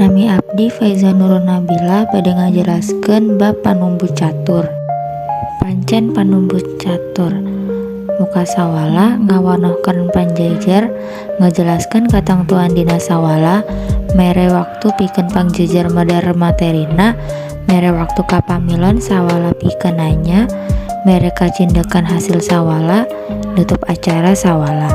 Nami abdi Faiza Nurul Nabila, bade ngajelaskeun bab panumbu catur. Pancen panumbu catur muka sawala, ngawanohkeun pangjejer, ngajelaskeun katangtuan dina sawala, mere waktu pikeun pangjejer medar materina, mere waktu ka pamilon sawala pikeun nanya, mere kacindekan hasil sawala, nutup acara sawala.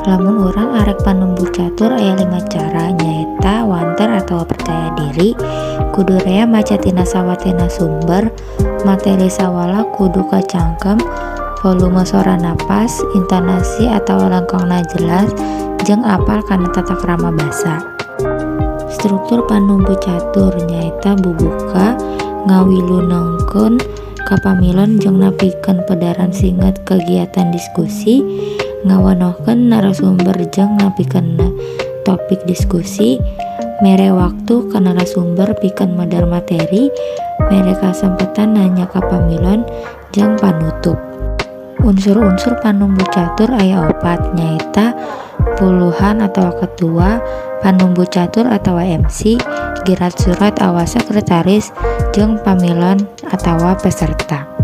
Lamun urang arek panumbu catur aya 5 cara, nyaeta: wanter atawa percaya diri, kudu rea maca tina sawatena sumber, materi sawala kudu kacangkem, volume sorana pas, intonasi atawa lengkongna jelas, jeung apal kana tata krama basa. Struktur panumbu catur nyaeta bubuka, ngawilunengkeun ka pamilon jeung nepikeun pedaran singet kegiatan diskusi, ngawanohkeun narasumber jeung nepikeun topik diskusi, mere waktu ka narasumber pikeun medar materi, mere kasempetan nanya ka pamilon, jeung panutup. Unsur-unsur panumbu catur aya opat, nyaeta puluhan atawa ketua, panumbu catur atawa MC, girat surat awa sekretaris, jeung pamilon atawa peserta.